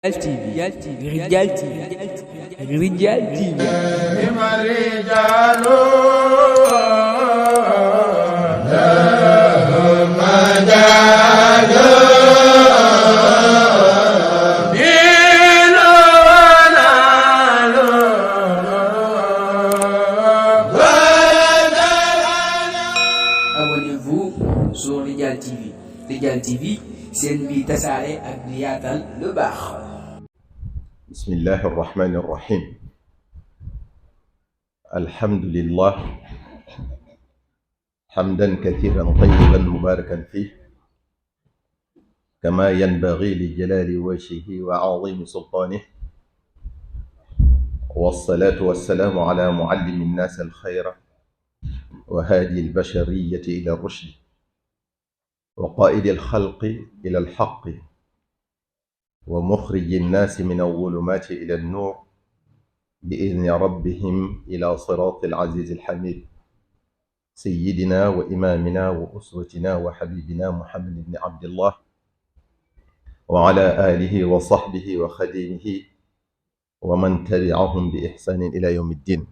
رجال تي هم رجال لهم مجال دين ونال Abonnez-vous sur Rigal TV. Rigal TV, c'est une vie tasaare ak di yaatal lu baax. بسم الله الرحمن الرحيم. الحمد لله حمدا كثيرا طيبا مباركا فيه كما ينبغي لجلال وجهه وعظيم سلطانه، والصلاة والسلام على معلم الناس الخير وهادي البشرية إلى الرشد وقائد الخلق إلى الحق ومخرج الناس من الظلمات إلى النور بإذن ربهم إلى صراط العزيز الحميد، سيدنا وإمامنا وأسوتنا وحبيبنا محمد بن عبد الله وعلى آله وصحبه وخديمه ومن تبعهم بإحسان إلى يوم الدين.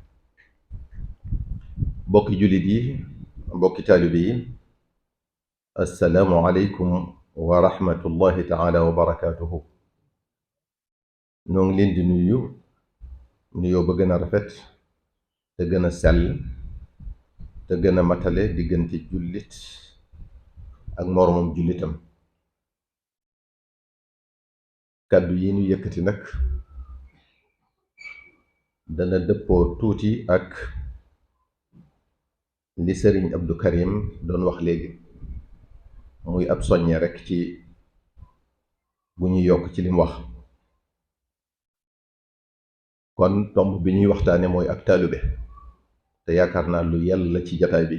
بوكي جلدي بوكي تالبي، السلام عليكم ورحمة الله تعالى وبركاته. ñoo ngi leen di nuyoo ba gën a rafet te gën a sell te gën a matale diggante jullit ak moroomam jullitam. kàddu yi ñu yëkkati nag dana dëppoo tuuti ak li Sëriñ Abdou Karim doon wax léegi, muy ab soññe rekk ci bu ñuy yokk ci lim wax. kon tomb bi ñuy waxtaane mooy ak taalube, te yaakaar naa lu yàlla ci jataay bi.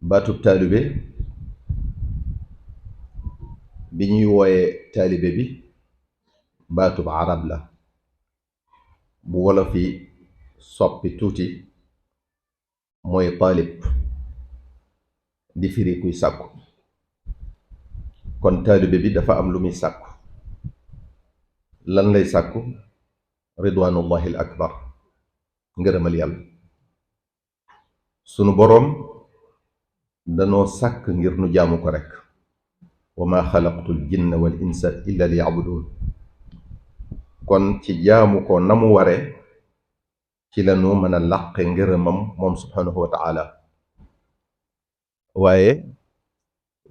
baatub taalube bi ñuy wooye taalibe bi baatub arab la, bu wolof yi soppi tuuti mooy taalib, di firi kuy sàkku. kon taalibe bi dafa am lu muy sàkku. lan lay sàkku? ridwanullahi al akbar, ngërëmal yàlla. sunu boroom danoo sàkk ngir nu jaamu ko rekk. wa ma xalaqtul jinna wal insa illa li yabudun. kon ci jaamu ko na mu ware ci la nu mën a làqe ngërëmam moom subhanahu wa taala. waaye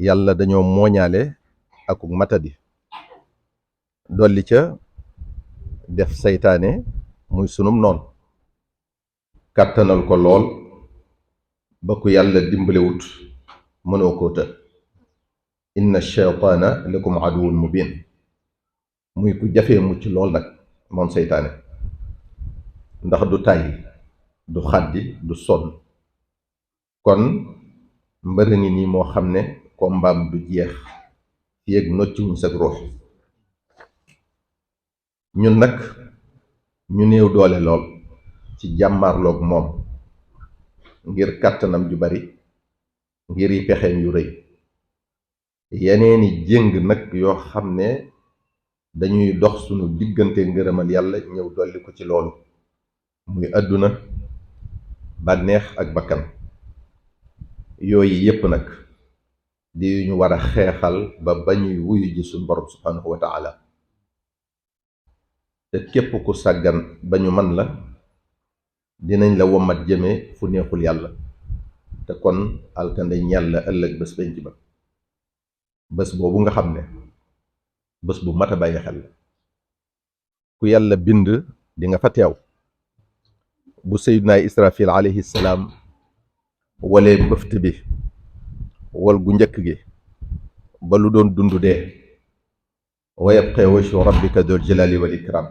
yàlla dañoo mooñaale akuk matadi, dolli ca def seytaane muy sunum noon, kàttanal ko lool ba ku yàlla dimbalewut mënoo koo të. inna shaytaana lakum aduwwun mubin, muy ku jafee mucc lool nag moom seytaane, ndax du tàyyi du xaddi du sonn. kon mbëri ngi nii moo xam ne ko mbaam du jeex fi ak nocciwuñ sag ruux. ñun nag ñu néew doole lool ci jàmmaarloog moom ngir kàttanam ju bari, ngir yi pexeem yu rëy. yeneeni jéng nag yoo xam ne dañuy dox sunu diggante ngërëmal yàlla ñëw dolli ko ci loolu, muy àdduna, bànneex ak bakkan. yooyu yépp nag di ñu war a xeexal ba bañuy wuyu ji suñu borom subhanahu wa taala. te képp ku sàggan ba ñu man la, dinañ la womat jëme fu neexul yàlla. te kon alkande ñeel la ëllëg bés penc ba, bés boobu nga xam ne bés bu mat a bàyyi xel la. ku yàlla bind di nga fa teew. bu sayyidina Israfil alayhi salaam walee bëft bi wal gu njëkk gi ba lu doon dund dee, wa yabqa wajhu rabbika dul jalali wal ikram.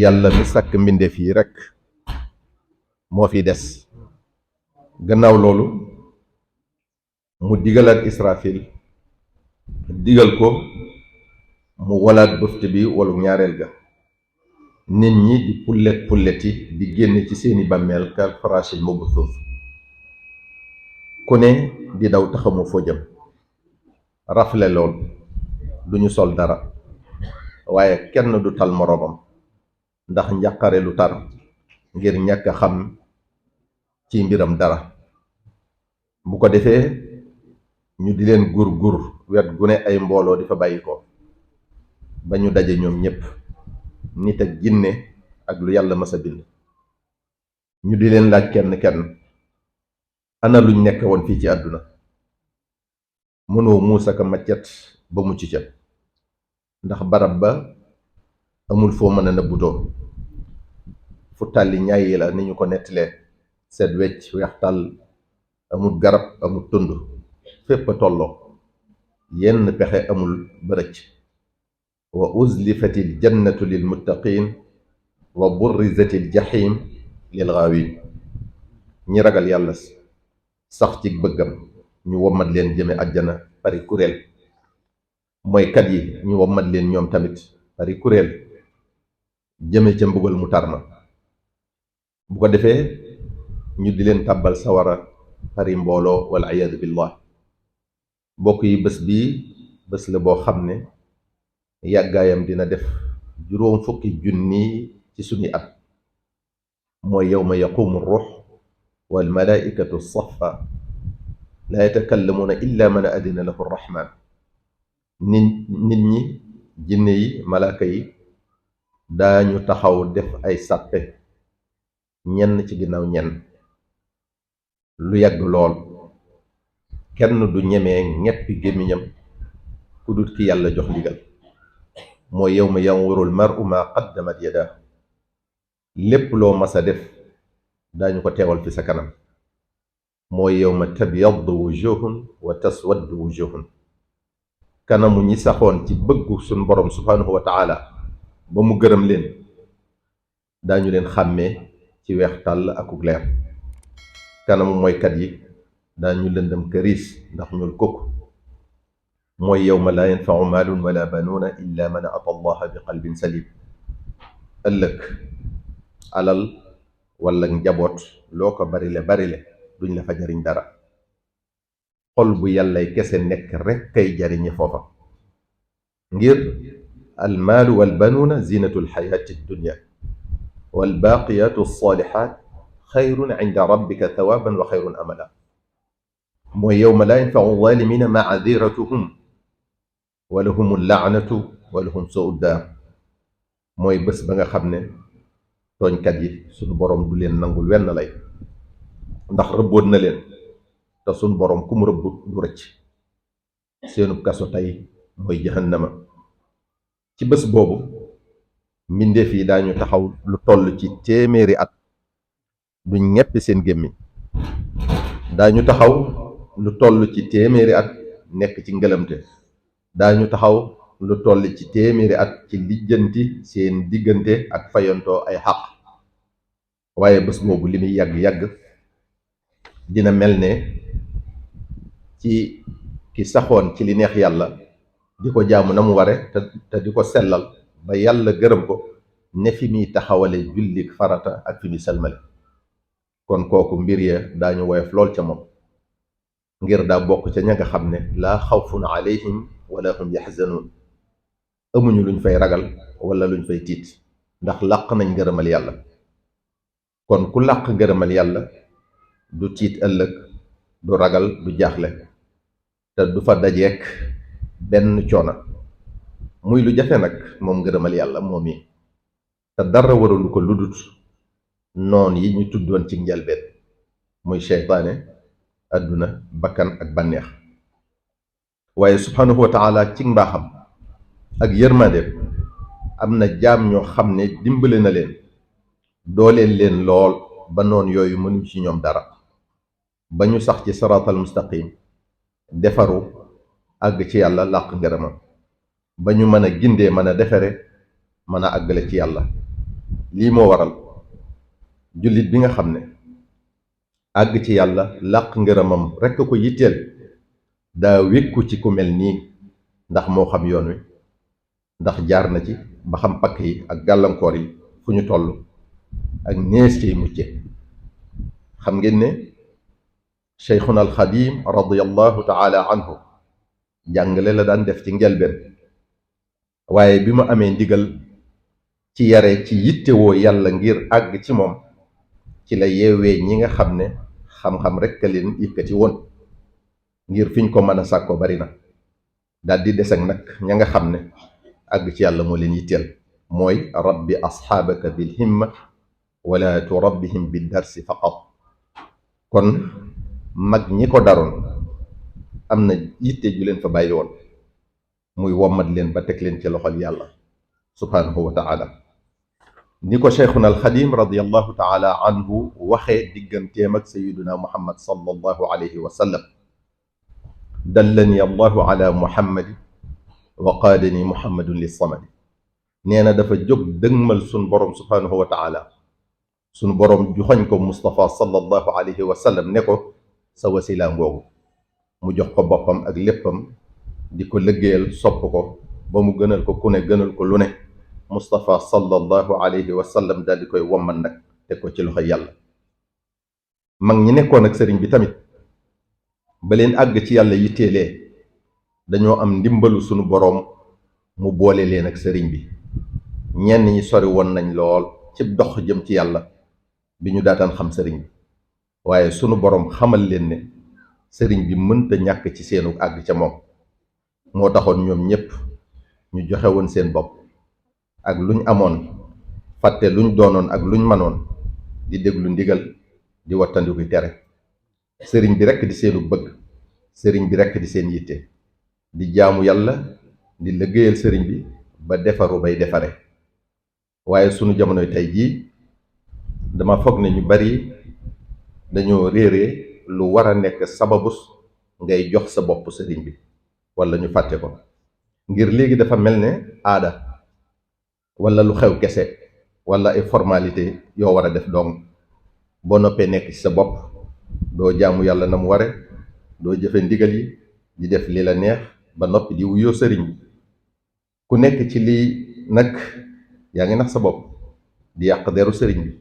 yàlla mi sàkk mbindeef yi rekk moo fi des. gannaaw loolu mu digalaat Israfil, digal ko mu walaat bëft bi walu ñaareel ga. nit ñi di pulleti di génn ci seeni bàmmeel kal farashil mabthus, ku ne di daw taxamu foo jëm, rafle lool duñu sol dara waaye kenn du tal moroomam ndax njàqare lu tar ngir ñàkk a xam ci mbiram dara. bu ko defee ñu di leen gur wet gu ne ay mbooloo di fa bàyyi ko ba ñu daje ñoom ñépp, nit ak jinne ak lu yàlla mës a bind. ñu di leen laaj kenn kenn, ana luñ nekk woon fii ci àdduna? mënoo muusa ka maccet ba mucc ca, ndax barab ba amul foo mën a nëbbutoo. fu tàlli ñaay yi la ni ñu ko nettalee, seet wecc weex tàll, amul garab amul tund, fépp a tolloo, yenn pexe amul bërëcc. wa uzlifatil jannatu lil muttaqin wa burrizatil jahim lil ghaawin. ñi ragal yàlla sax ci bëggam ñu wommat leen jëme àjjana pari kuréel, mooykat yi ñu wommat leen ñoom tamit pari kuréel jëme ca mbugal mu tar ma. bu ko defee ñu di leen tàbbal sawara pari mbooloo wal iyaadu billah. bokk yi, bés bii bés la boo xam ne yàggaayam dina def 50,000 ci suñu at. mooy yawma yaqumu ruux wal malaaikatu saffa laa yatakallamuuna illa man adina lahu rrahman. nit ñi, jinne yi, malaaka yi daañu taxaw def ay sàppe, ñenn ci ginnaaw ñenn, lu yàgg lool. kenn du ñemee ñeppi gémmiñam ku dut ki yàlla jox ndigal. mooy yawma yanzurul mar'u maa qaddamat yadaa. lépp loo mas a def daañu ko teewal fi sa kanam. mooy yawma tabyaddu wujuhun wa taswaddu wujuhun. kanamu ñi saxoon ci bëggu suñ borom subhaanahu wa taala ba mu gërëm leen daañu leen xàmmee ci weex tàll akuk leer. kanamu mooykat yi daañu lëndëm këriis ndax ñuul kukk. mooy yawma laa yanfau maalun wala banuuna illa man ata allaha bi qalbin salim. ëllëg alal wala njaboot loo ko barile duñ la fa jariñ dara. xol bu yàllay kese nekk rekk kay jariñe foofa. ngir almaalu walbanuuna zinatu alxayaati dunya walbaaqiyaatu alsaalihaat xayrun inda rabbika thawaaban wa xayrun amala. mooy yawma laa yanfau zaalimiina maadiratuhum wa lahum laanatu wa lahum suu daar. mooy bés ba nga xam ne tooñkat yi suñu boroom du leen nangul wenn lay, ndax rëbboon na leen te suñu boroom ku mu rëbb du rëcc. seenub kaso tey mooy jahannama. ci bés boobu mbindeef yi daañu taxaw lu toll ci 100 at duñ ñeppi seen gémmiñ. daañu taxaw lu toll ci 100 at nekk ci ngëlamte. daañu taxaw lu toll ci 100 at ci lijjanti seen diggante ak fayantoo ay xaq. waaye bés boobu li muy yàgg-yàgg dina mel ne ci ki saxoon ci li neex yàlla di ko jaamu na mu ware te di ko sellal ba yàlla gërëm ko, ne fi muy taxawale jullik farata ak fi muy salmale. kon kooku mbir ya daañu woyof lool ca moom, ngir daa bokk ca ña nga xam ne laa xawfun alayhim wala hum yaxzanuun. amuñu luñ fay ragal wala luñ fay tiit, ndax làq nañ ngërëmal yàlla. kon ku làq ngërëmal yàlla du tiit ëllëg, du ragal, du jaaxle, te du fa dajeek benn coona. muy lu jafe nag moom ngërëmal yàlla moom yi, te dara waralu ko lu dut noon yi ñu tuddoon ci njalbeen, muy seytaane, àdduna, bakkan ak bànneex. waaye subhaanahu wa taala ci mbaaxam ak yërmandeem am na jaam ñoo xam ne dimbale na leen, dooleel leen lool ba noon yooyu mënuñ ci ñoom dara, ba ñu sax ci siraatal mustaqim, defaru, àgg ci yàlla, làq ngërëmam, ba ñu mën a gindee, mën a defere, mën a àggale ci yàlla. lii moo waral jullit bi nga xam ne àgg ci yàlla, làq ngërëmam rekk ko yitteel, daa wékku ci ku mel nii, ndax moo xam yoon wi, ndax jaar na ci ba xam pakk yi ak gàllankoor yi fu ñu toll ak nees ciy mucce. xam ngeen ne Cheikhuna al Xadim radiyallahu taala anhu jàngale la daan def ci njëlbeen waaye bi mu amee ndigal ci yare ci yittewoo yàlla ngir àgg ci moom ci la yeewee ñi nga xam ne xam-xam rekk a leen yëkkati woon ngir fiñ ko mën a sàkko bari na daal di des ak nag ña nga xam ne àgg ci yàlla moo leen yitteel mooy rabbi asxaabaka bil himma wala turabbihim bid darsi faqat. kon mag ñi ko daroon am na yitte ju leen fa bàyyi woon muy wommat leen ba teg leen ci loxol yàlla subhanahu wa taala ni ko cheikhuna alxadim radiallahu taala anhu waxee digganteem ak sayiduna muhammad sallallahu alayhi wa sallam dallani allahu ala muhammadi wa qaadani muhammadun lissamadi. nee na dafa jóg dëgmal sun borom subhanahu wa taala sunu borom joxoñ ko Moustapha sallallahu alayhi wa sallam ne ko sa wasila ngoogu mu jox ko boppam ak léppam di ko liggéeyal sopp ko ba mu gënal ko ku ne gënal ko lu ne Moustapha sallallahu alayhi wa sallam daal di koy womman nag teg ko ci loxo yàlla. mag ñi nekkoon ak sëriñ bi tamit ba leen àgg ci yàlla yitteelee dañoo am ndimbalu sunu boroom mu boole leen ak sëriñ bi. ñenn ñi sori woon nañ lool ci dox jëm ci yàlla bi ñu daataan xam sëriñ bi waaye sunu boroom xamal leen ne sëriñ bi mënta ñàkk ci seenu àgg ca moom moo taxoon ñoom ñépp ñu joxe woon seen bopp ak luñ amoon fàtte luñ doonoon ak luñ manoon di déglu ndigal di wattandiku tere. sëriñ bi rekk di seenu bëgg sëriñ bi rekk di seen yitte di jaamu yàlla di liggéeyal sëriñ bi ba defaru bay defare. waaye sunu jamonoy tey jii dama foog ne ñu bari dañoo réere lu war a nekk sababus ngay jox sa bopp sëriñ bi walla ñu fàtte ko ngir léegi dafa mel ne aada walla lu xew kese walla ay formalité yoo war a def dong boo noppee nekk ci sa bopp doo jaamu yàlla na mu ware doo jëfe ndigal yi di def li la neex ba noppi di wuyoo sëriñ bi. ku nekk ci lii nag yaa ngi nax sa bopp di yàq deru sëriñ bi.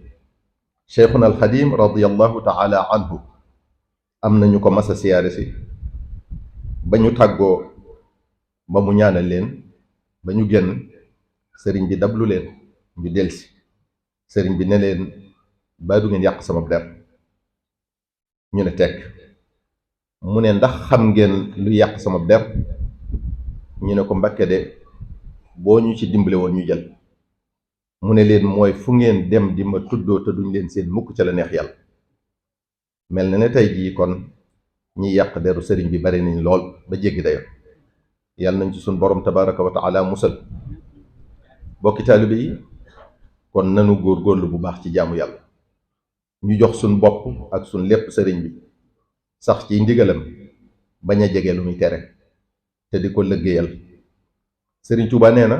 cheikhuna alxadim radiallahu taala anhu am nañu ko mas a siyaare si ba ñu tàggoo ba mu ñaanal leen ba ñu génn sëriñ bi dablu leen ñu delsi sëriñ bi ne leen baa du ngeen yàq sama der. ñu ne tekk mu ne ndax xam ngeen lu yàq sama der ñu ne ko Mbàkke de boo ñu ci dimbale woon ñu jël. mu ne leen mooy fu ngeen dem di ma tuddoo te duñ leen seen mukk ca la neex yàlla. mel na ne tey jii kon ñi yàq deru sëriñ bi bari nañ lool ba jéggi dayo yàlla nañ ci suñ borom tabaraka wa taala musal. bokki taalibe yi kon nanu góorgóorlu bu baax ci jaamu yàlla ñu jox suñ bopp ak suñ lépp sëriñ bi sax ci ndigalam bañ a jege lu muy tere te di ko liggéeyal. sëriñ Tuubaa nee na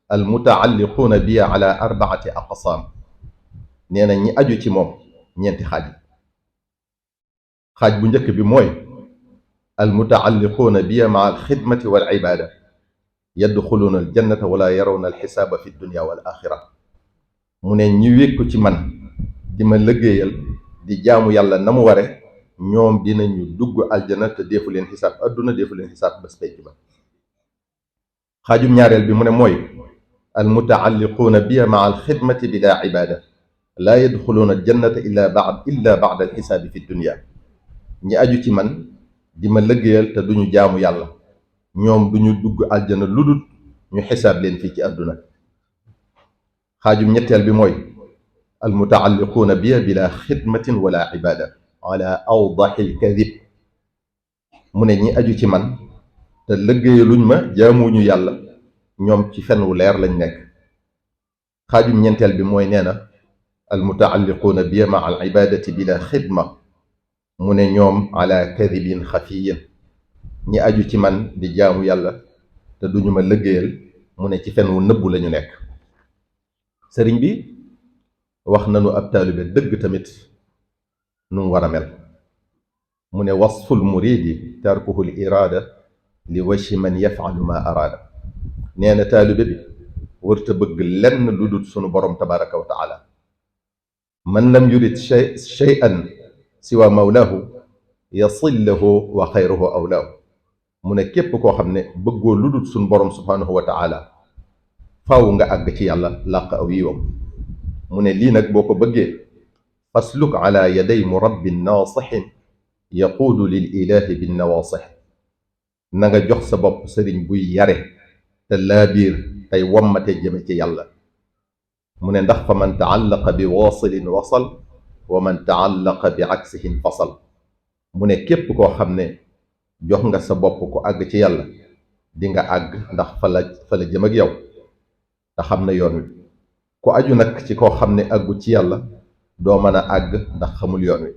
al mutaalliquuna bi ala arbaati aqsaam. nee na ñi aju ci moom ñeenti xaaj bu njëkk bi mooy al mutaalliquuna bi maa al xidmati wal ibaada yadxuluuna al jannata wala yarawna al xisaaba fi dunya wal axira. mu ne ñi wékku ci man di ma liggéeyal di jaamu yàlla na mu ware ñoom dinañu dugg aljana te deefu leen xisaab adduna deefu leen xisaab bés penc ba. xaajum ñaareel bi mu ne mooy al mutaalliquuna bi maa al xidmati bila ibaada laa yadxuluuna al jannata illa ba'da al xisaabi fi dunya. ñi aju ci man di ma liggéeyal te duñu jaamu yàlla ñoom duñu dugg aljana lu dul ñu xisaab leen fii ci àdduna. xaajum ñetteel bi mooy al mutaalliquuna bi bila xidmatin wala ibaada ala awdaxi lkadib. mu ne ñi aju ci man te liggéeyaluñ ma jaamuñu yàlla ñoom ci fen wu leer lañ nekk. xaajum ñeenteel bi mooy nee na al mutaalliquuna bi ma al ibaadati bila xidma. mu ne ñoom ala kadibin xafiyin. ñi aju ci man di jaamu yàlla te duñu ma liggéeyal mu ne ci fen wu nëbbu lañu nekk. sëriñ bi wax nanu ab taalibe dëgg tamit nu mu war a mel. mu ne wasful muridi tarkuhu l iraada li wajhi man yafalu ma araada. nee na taalibe bi wërta bëgg lenn lu dul sunu borom tabaraka wa taala. man lam yurid shay'an siwa mawlaahu yasillahu wa xayruhu awlaahu. mu ne képp koo xam ne bëggoo lu dul suñ borom subhanahu wa taala faaw nga àgg ci yàlla làq aw yiwam mu ne lii nag boo ko bëggee fasluk ala yaday murabbin naasixin yaquudu lil ilahi bin nawaasix na nga jox sa bopp sëriñ buy yare te laabiir tey wommate jëme ci yàlla mu ne ndax fa man taallaqa bi waasilin wasal wa man taallaqa bi aksihin fasal mu ne képp koo xam ne jox nga sa bopp ku àgg ci yàlla di nga àgg ndax fa la jëm ak yow te xam na yoon wi ku aju nag ci koo xam ne àggu ci yàlla doo mën a àgg ndax xamul yoon wi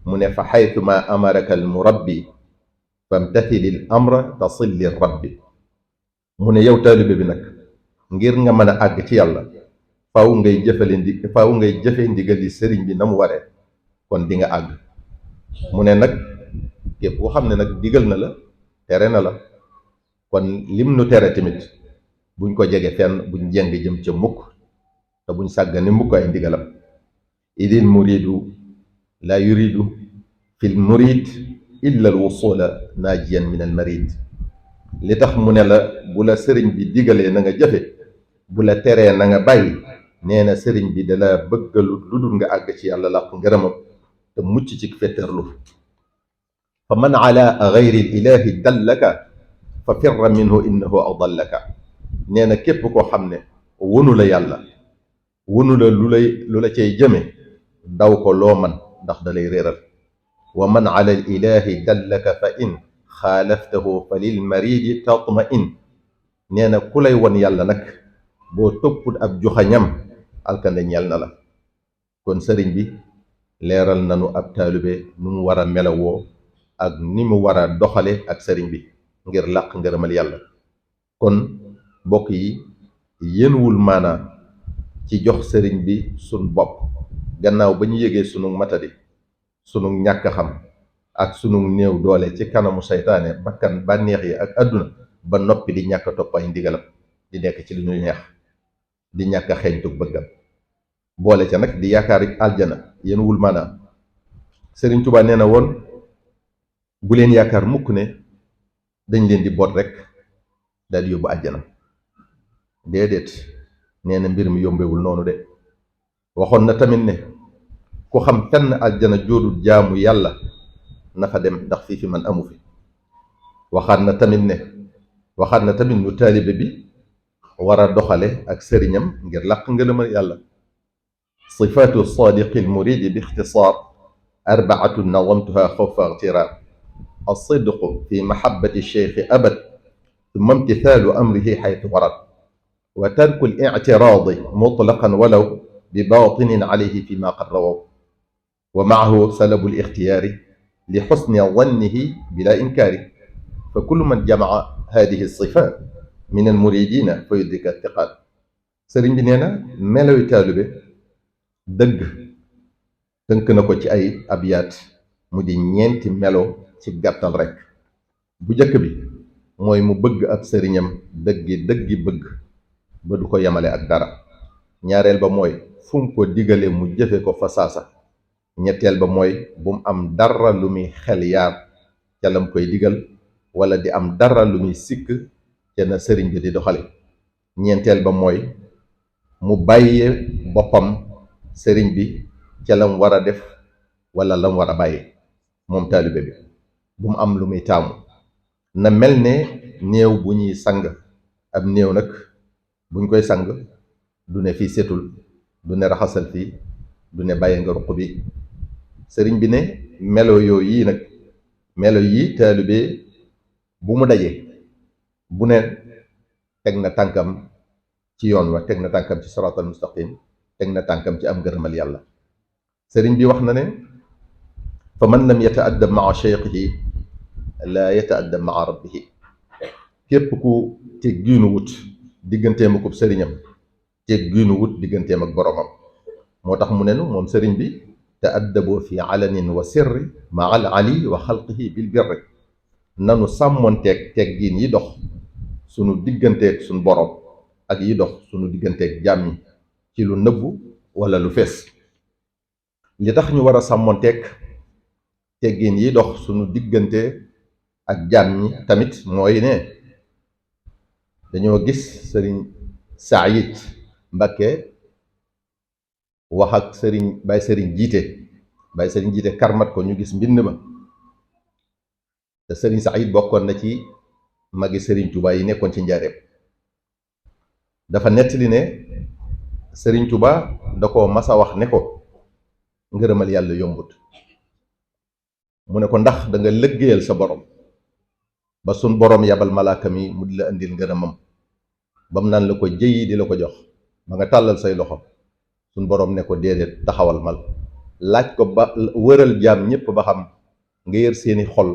mu ne fa xaytuma amaraka al murabbi famtathilil amra tasil li rabbi mu ne yow taalibe bi nag ngir nga mën a àgg ci yàlla faaw ngay jëfe ndigali sëriñ bi na mu waree kon di nga àgg mu ne nag képp koo xam ne nag digal na la tere na la kon lim nu tere tamit buñ ko jege fenn buñ jeng jëm ca mukk te buñ sàggane mukk ay ndigalam idil muridu la yuridu fil murid illa al wusula naajiyan min al marid li tax mu ne la bu la sëriñ bi digalee na nga jëfe bu la teree na nga bàyyi nee na sëriñ bi dala bëggalu lu dul nga àgg ci yàlla làq ngërëmam te mucc ci fetterlu fa man ala gayri l ilahi dallaka fa firra minhu innahu adallaka nee na képp koo xam ne wonu la yàlla wonu la lu la cay jëme daw ko loo man ndax da lay réeral wa man ala l ilahi dallaka fa in xaalaftahu fa lil maridi tatma in nee na ku lay won yàlla nag boo toppul ab joxañam alkande ñeel na la kon sëriñ bi leeral nanu ab taalibe nu mu war a melawoo ak ni mu war a doxale ak sëriñ bi ngir làq ngërëmal yàlla kon mbokk yi yéenwul maanaa ci jox sëriñ bi sun bopp gannaaw ba ñu yëgee sunu matadi sunu ñàkk xam ak sunu néew doole ci kanamu seytaane bakkan bànneex yi ak àdduna ba noppi di ñàkk topp ay ndigalam di nekk ci li ñuy neex di ñàkk a xeeñtug bëggam boole ca nag di yaakaar aljana yéenwul maanaa sëriñ Tuubaa nee na woon bu leen yaakaar mukk ne dañ leen di boot rek daal yóbbu àjjana déedéet nee na mbir mi yombewul noonu de waxoon na tamit ne ku xam fenn àjjana joodul jaamu yàlla na fa dem ndax fii fi man amu fi waxaat na tamit nu taalibe bi war a doxale ak sëriñam ngir làq ngërëmal yàlla sifaatu saadiqi lmuridi bi ixtisaar arbaatu nawamtuha xawfa ixtiraar alsidqu fi mahabati cheikhi abad ثم امتثال أمره حيث ورد وترك الاعتراض مطلقا ولو بباطن عليه فيما قد رووا ومعه سلب الاختيار لحسن ظنه بلا إنكار فكل من جمع هذه الصفات من المريدين فيدرك الثقات sëriñ bi nee na meloy taalibe dëgg tënk na ko ci ay abyaat mu di ñeenti melo ci gàttal rekk bu jëkk bi mooy mu bëgg ab sëriñam dëggi bëgg ba du ko yemale ak dara ñaareel ba mooy fu mu ko digale mu jëfe ko fa saasa ñetteel ba mooy bu mu am dara lu muy xel yaar ca lam koy digal wala di am dara lu muy sikk ca na sëriñ bi di doxale ñeenteel ba mooy mu bàyyee boppam sëriñ bi ca lam war a def wala lam war a bàyyi moom taalibe bi bu mu am lu muy taamu na mel ne néew bu ñuy sang ab néew nag buñ koy sang du ne fii setul du ne raxasal fii du ne bàyyi nga ruq bi sëriñ bi ne melo yooyu yii nag melo yi taalibe bu mu daje bu ne teg na tànkam ci yoon wa teg na tànkam ci siraatal mustaqim teg na tànkam ci am ngërëmal yàlla sëriñ bi wax na ne fa man lam yata'addab maa cheikhihi laa yata'addab maa rabbihi képp ku teggiinu wut digganteem ak sëriñam teggiinu wut digganteem ak boromam moo tax mu ne nu moom sëriñ bi ta'addaboo fi alanin wa sirri maa al ali wa xalqihi bil birri nanu sàmmonteeg teggiin yi dox sunu digganteeg sunu borom ak yi dox sunu digganteeg jaam ñi ci lu nëbbu wala lu fees li tax ñu war a sàmmonteeg teggiin yi dox sunu diggante ak jaam ñi tamit mooy ne dañoo gis sëriñ Saayid Mbakke wax ak Baye Sëriñ Jiite karmat ko ñu gis mbind ma te sëriñ Saayid bokkoon na ci magi sëriñ Touba yi nekkoon ci njaareem dafa nettali ne sëriñ Touba da ko mas a wax ne ko ngërëmal yàlla yombut mu ne ko ndax da nga lëggéeyal sa borom ba sun borom yabal malaaka mi mu di la indil ngërëmam ba mu naan la ko jëyi di la ko jox ba nga tàllal say loxo sun borom ne ko déedéet taxawal mal laaj ko ba wëral jaam ñépp ba xam nga yër seeni xol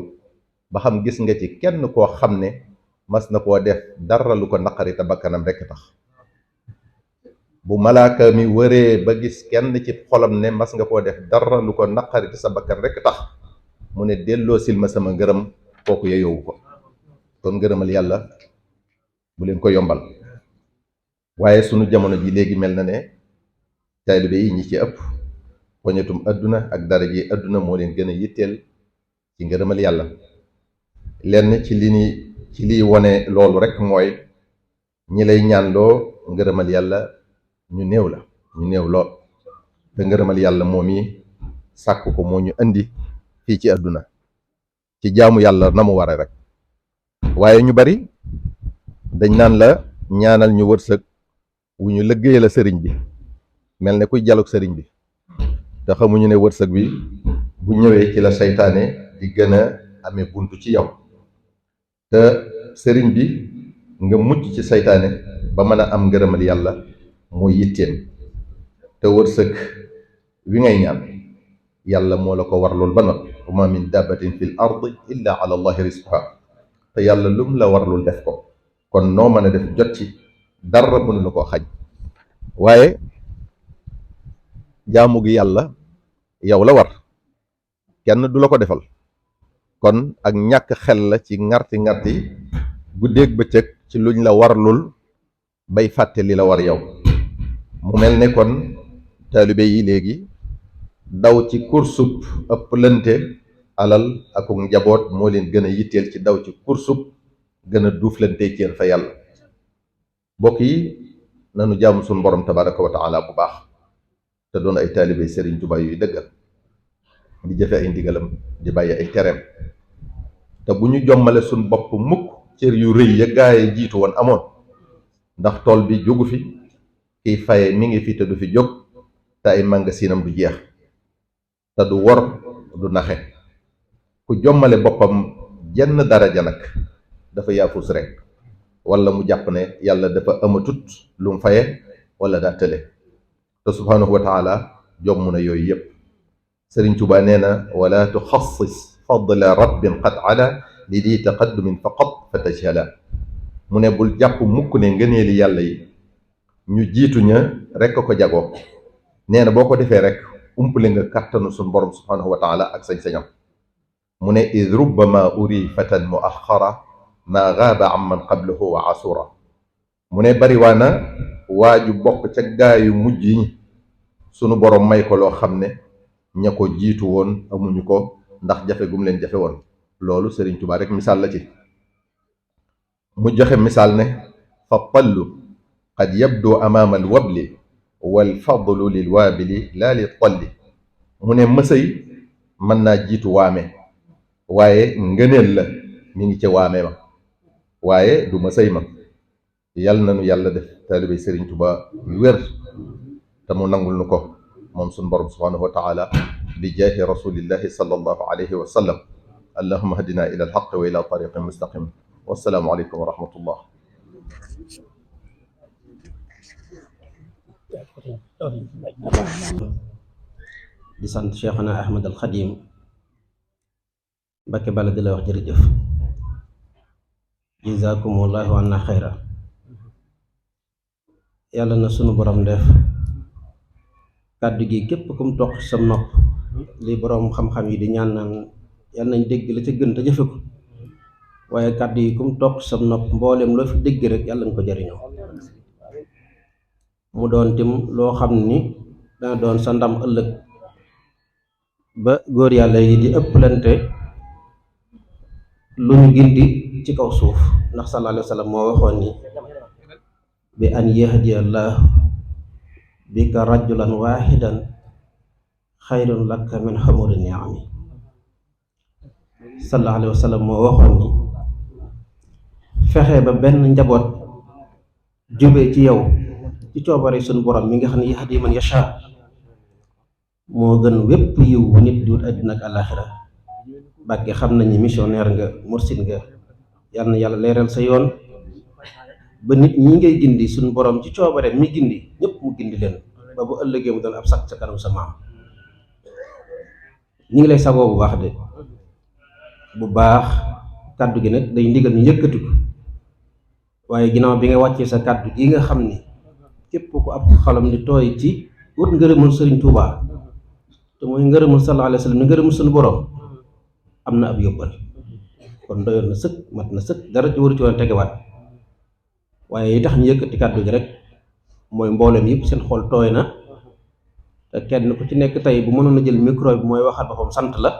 ba xam gis nga ci kenn koo xam ne mas na koo def dara lu ko naqari te bakkanam rekk tax bu malaaka mi wëree ba gis kenn ci xolam ne mas nga koo def dara lu ko naqari te sa bakkan rekk tax mu ne delloo sil ma sama ngërëm kooku yeyowu ko kon ngërëmal yàlla bu leen ko yombal waaye sunu jamono ji léegi mel na ne taalibe yi ñi ci ëpp poñetum adduna ak daraje adduna moo leen gën a yitteel ci ngërëmal yàlla lenn ci liy wone loolu rek mooy ñi lay ñaanloo ngërëmal yàlla ñu néew lool te ngërëmal yàlla moom yi sàkk ko moo ñu indi fii ci àdduna ci jaamu yàlla na mu ware rek waaye ñu bari dañ naan la ñaanal ñu wërsëg wu ñu liggéey la sëriñ bi mel ne kuy jaluk sëriñ bi te xamuñu ne wërsëg bi bu ñëwee ci la seytaane di gën a amee buntu ci yow te sëriñ bi nga mucc ci seytaane ba mën a am ngërëmal yàlla mooy yitteem te wërsëg wi ngay ñaan yàlla moo la ko warlul ba noppi wa ma min dabbatin fil ardi illa ala allahi rizquha te yàlla lum la warlul def ko kon noo mën a def jot ci dara mënu la koo xaj waaye jaamu gi yàlla yow la war kenn du la ko defal kon ak ñàkk xel la ci ngarti guddeeg bëccëg ci luñ la warlul bay fàtte li la war yow mu mel ne kon taalibe yi léegi daw ci kursub ëpp lënte alal ak njaboot moo leen gën a yitteel ci daw ci kursub gën a duuflante ceen fa yàlla bokk yi nanu jaamu suñu borom tabaraka wa taala bu baax te doon ay taalibe Sëriñ Tuubaa yuy dëggal di jëfe ay ndigalam di bàyyi ay tereem te bu ñu jommale suñ bopp mukk cër yu rëy ya gaaye jiitu woon amoon ndax tool bi jógu fi kiy faye mi ngi fi te du fi jóg te ay màngasinam du jeex te du wor du naxe ku jommale boppam jenn daraja nag dafa yaafus rek wala mu jàpp ne yàlla dafa amatut lu mu faye wala daa tële te subhaanahu wa taala jomm na yooyu yépp Sëriñ Tuubaa nee na wala tuxassis fadla rabbin qad ala li di taqaddumin faqat fa tajhala mu ne bul jàpp mukk ne ngëneeli yàlla yi ñu jiitu ña rek ko jagoo nee na boo ko defee rek umpale nga kàttanu suñ borom subhaanahu wa taala ak sañ-sañam mu ne id rubbama uri fatan muaxara ma gaaba am man qablahu wa asura mu ne bariwaana waaju bokk ca gaayu mujj yi sunu borom may ko loo xam ne ña ko jiitu woon amuñu ko ndax jafe gum leen jafe woon loolu Sëriñ Tuubaa rek misaal la ci mu joxe misaal ne fa tallu qad yabdu amaama al wabli wal fadlu lil waabili laa li talli mu ne mësëy mën naa jiitu waame waaye ngëneel la mi ngi ca waame ma waaye du mësëy ma yal nanu yàlla def taalibe Sëriñ Tuubaa yu wér te mu nangul nu ko moom suñ borom subhaanahu wa taala bi jaahi rasulillahi sallallahu alayhi wa sallam allahuma hadina ila alxaq wa ila tariqin mustaqim wassalaamu aleykum wa rahmatullah di sant Cheikhuna Ahmad al Xadim Mbakke Balla di la wax jërëjëf jazakumullahu anna xayra yàlla na sunu borom def kàddu gi képp kum toq sam nopp li borom xam-xam yi di ñaan naan yàlla nañ dégg la ca gën te jëfe ko waaye kàddu yi kum toq sam nopp mboolem loo fi dégg rek yàlla nga ko jariñoo mu doon tim loo xam ni dana doon sa ndam ëllëg ba góor yàlla yi di ëpplante lu ñu gindi ci kaw suuf ndax sallallahu alayhi wa sallam moo waxoon ni bi an yahdiya Allah bika rajulan wahidan xayrun laka min humuri ni'ami. sallallahu alayhi wa sallam moo waxoon ni fexe ba benn njaboot jubee ci yow ci coobare suñu borom mi nga xam ne yahdi man yasha moo gën wépp yiw nit di wut àddina ak àllaaxira. Bàkke xam nañu missionnaire nga mursid nga, yal na yàlla leeral sa yoon ba nit ñi ngay gindi suñu borom ci coobare mi gindi ñëpp mu gindi leen ba bu ëllëgee mu doon ab sax sa kanam sa maam. ñi ngi lay sagoo bu baax de bu baax. kàddu gi nag day ndigal ñu yëkkati ko, waaye ginnaaw bi nga wàccee sa kàddu gi nga xam ni képp ku ab xalam di tooy ci wut ngërëmul Sëriñ Tuubaa te mooy ngërëmul sallallahu alayhi wa sallam ni ngërëmul suñu borom am na ab yóbbal. kon doyoon na sëkk mat na sëkk dara ci waru ci woon tegewaat. waaye yi tax ñu yëkkati kàddu gi rek mooy mboolem yëpp seen xol tooy na te kenn ku ci nekk tey bu mënoon a jël micro bi mooy waxal boppam sant la.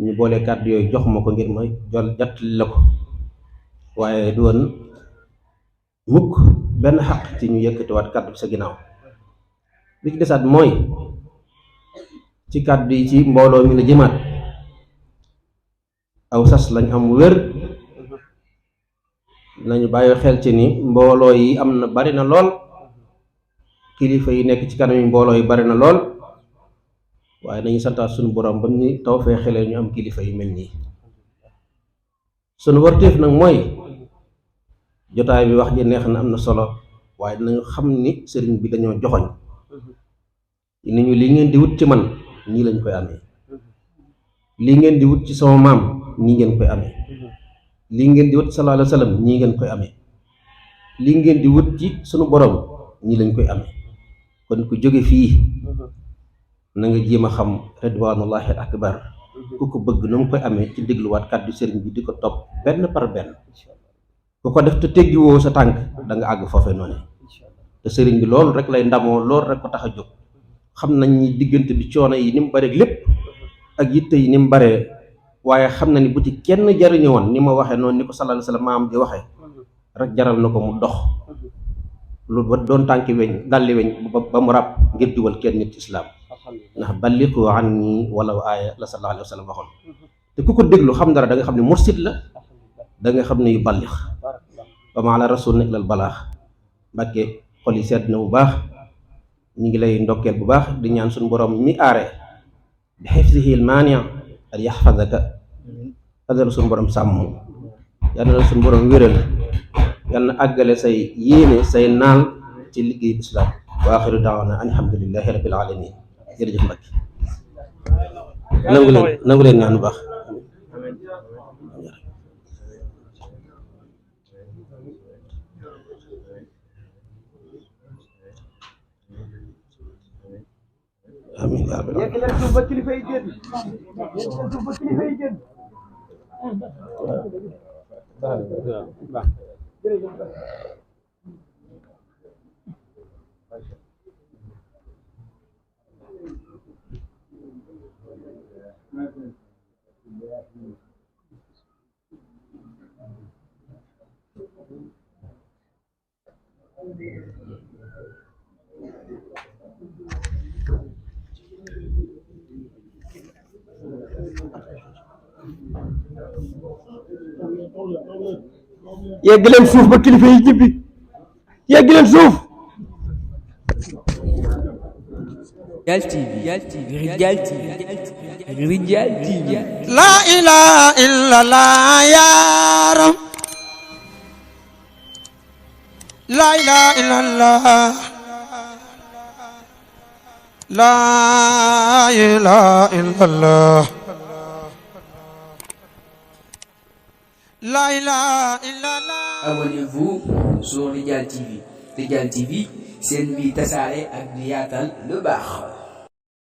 ñu boole kàddu yooyu jox ma ko ngir ma jottali la ko, waaye du woon mukk benn xaq ci ñu yëkkatiwaat kàddu bi sa ginnaaw. li ci desaat mooy ci kàddu yi ci mbooloo mi la jëmaat aw sas lañ am wér. nañu bàyyi xel ci ni mbooloo yi am na bari na lool, kilifa yi nekk ci kanam yi mbooloo yi bari na lool, waaye nañu santaat suñu borom ba ñu taw fee xelee ñu am kilifa yu mel nii. suñu warteef nag mooy jotaay bi wax ji neex na am na solo, waaye dinañu xam ni sëriñ bi dañoo joxoñ ni ñu lii ngeen di wut ci man ñii lañ koy amee, lii ngeen di wut ci sama maam ñii ngeen koy amee, lii ngeen di wut ci sallallahu alayhi wa sallam ñii ngeen koy amee, lii ngeen di wut ci sunu borom ñii lañ koy amee. kon ku jóge fii na nga jéem a xam ridwanullahi akbar ku ko bëgg nu mu koy amee ci dégluwaat kàddu sëriñ bi di ko topp benn par benn. ku ko def te teggiwoo sa tànk da nga àgg foofee noonu te sëriñ bi loolu rek lay ndamoo, loolu rek ko tax a jóg. xam nañ ni diggante bi coono yi ni mu bare lépp ak yitte yi ni mu bare, waaye xam na ni bu ci kenn jariñu woon ni ma waxee noonu ni ko sallallahu alayhi wa sallam maam di waxee rek jaral na ko mu dox lu ba doon tànki weñ dalli weñ ba mu ràbb ngir jubal kenn nit islaam. ndax balliqu anni walaw aaya la sallallahu alayhi wa sallam waxoon. te ku ko déglu xam dara da nga xam ne mursid la, da nga xam ne yu ballix wa ma ala rasul na ilal balaax. Mbàkke xol yi sedd na bu baax, ñu ngi lay ndokkeel bu baax di ñaan suñu borom mi aare bi xifzihi al maani an yaxfadaka adal suñu borom sàmm, yal na suñu borom wéral, yal na àggale say yéene say naal ci liggéey islam. wa axiru daawana an alhamdulillahi rabbil alamin. jërëjëf Mbacke nangu leen ñaan bu baax. amiin yaa rabbal yegg leen suuf ba kilifa yi jibbi, yegg leen suuf. Rijal TV, Rijal TV, Rijal TV. La ilaha illallah ya Rab. La ilaha illallah. La ilaha illallah. La ilaha illallah. Abonnez-vous sur Rijal TV. Rijal TV, c'est une vie tasaare ak di yaatal lu baax.